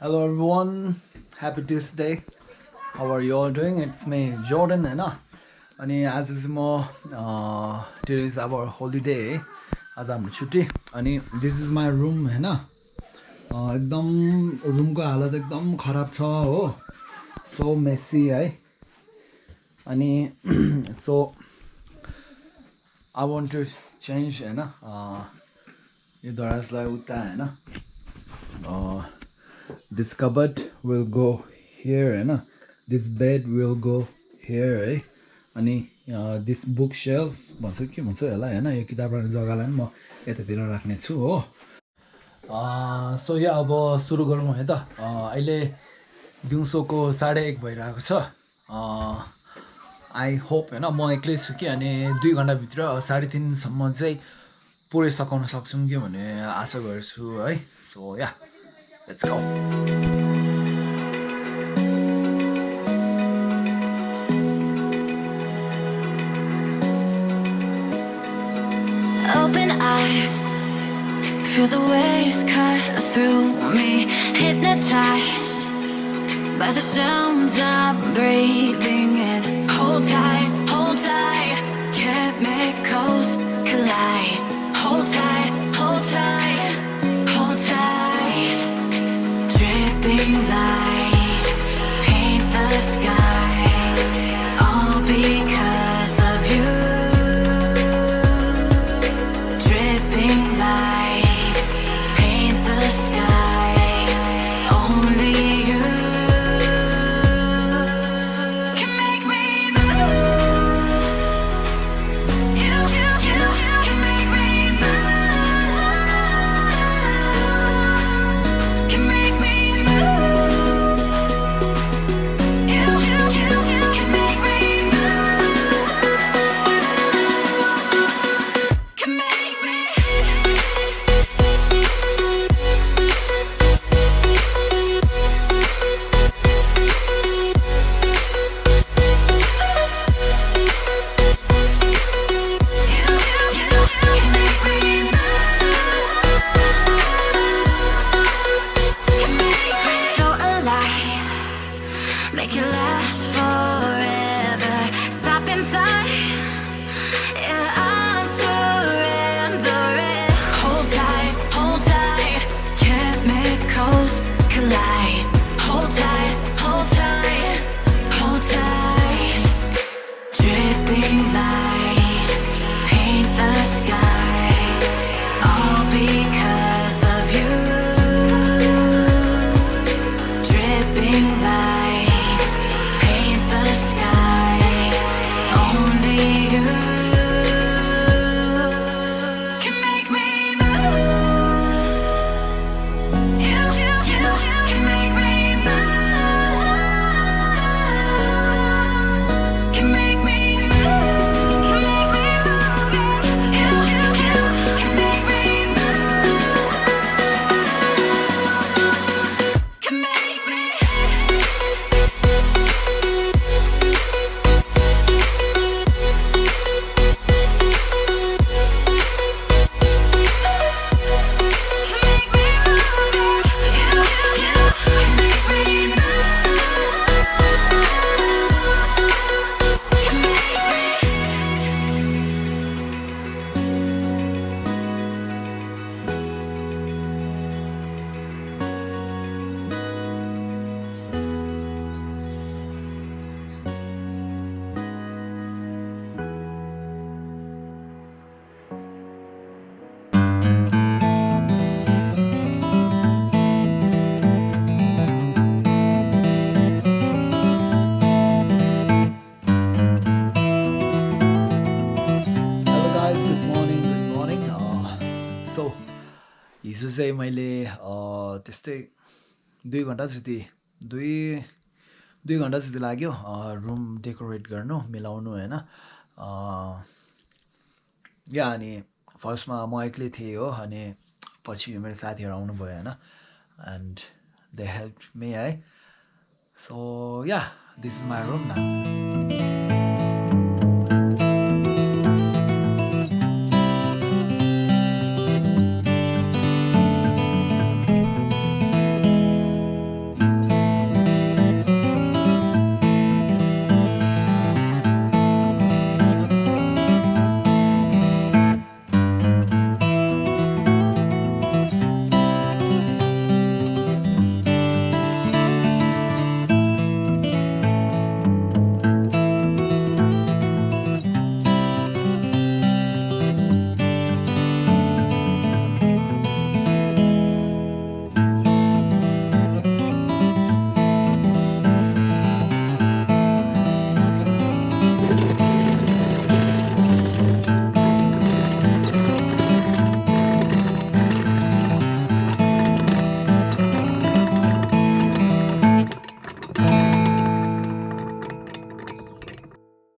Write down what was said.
Hello everyone, happy Tuesday. How are you all doing? It's me Jordan हैन अनि आज चाहिँ म today is our holiday आज हाम्रो छुट्टी अनि this is my room हैन एकदम रुमको हालत एकदम खराब छ हो so messy है अनि so I want to change हैन यो दराजलाई उता हैन this cupboard will go here हैन this bed will go here है अनि this bookshelf भन्छ के भन्छ होला हैन यो किताब राख्ने जग्गालाई म यतातिर राख्ने छु हो सो या अब सुरु गरौँ है त अहिले दिउँसोको 1:30 भइरहेको छ आई होप हैन म एक्लै छु कि अनि 2 घण्टा भित्र 3:30 सम्म चाहिँ पुरै सकाउन सक्छौं कि भन्ने आशा गर्छु है so yeah Let's go. Open eye, feel the waves cut through me, hypnotized by the sounds I'm breathing in. Hold tight, chemicals collide. Hold tight, hold tight, hold tight. Dripping lights paint the skies, all because of you. Dripping lights paint the skies, only you can make me move. You can make me move. Can make me move. You can make me move. Can make me. So alive, make it last forever. Stop in time, yeah, I'm surrendering. Hold tight, chemicals collide. Hold tight, hold tight, hold tight. Dripping lights paint the skies, all because of you. Dripping lights paint the skies, only you can make me move. You can make me move. Can make me move. Can make me move. You can make me move. Can make me. Hello guys, good morning. So हिजो चाहिँ मैले त्यस्तै 2 घण्टा जति 2 घण्टा जति लाग्यो room decorate गर्नु मिलाउनु हैन या अनि फर्स्टमा म एक्लै थिएँ हो अनि पछि मेरो साथीहरू आउनुभयो हैन एन्ड दे हेल्प मी है so yeah this is my room now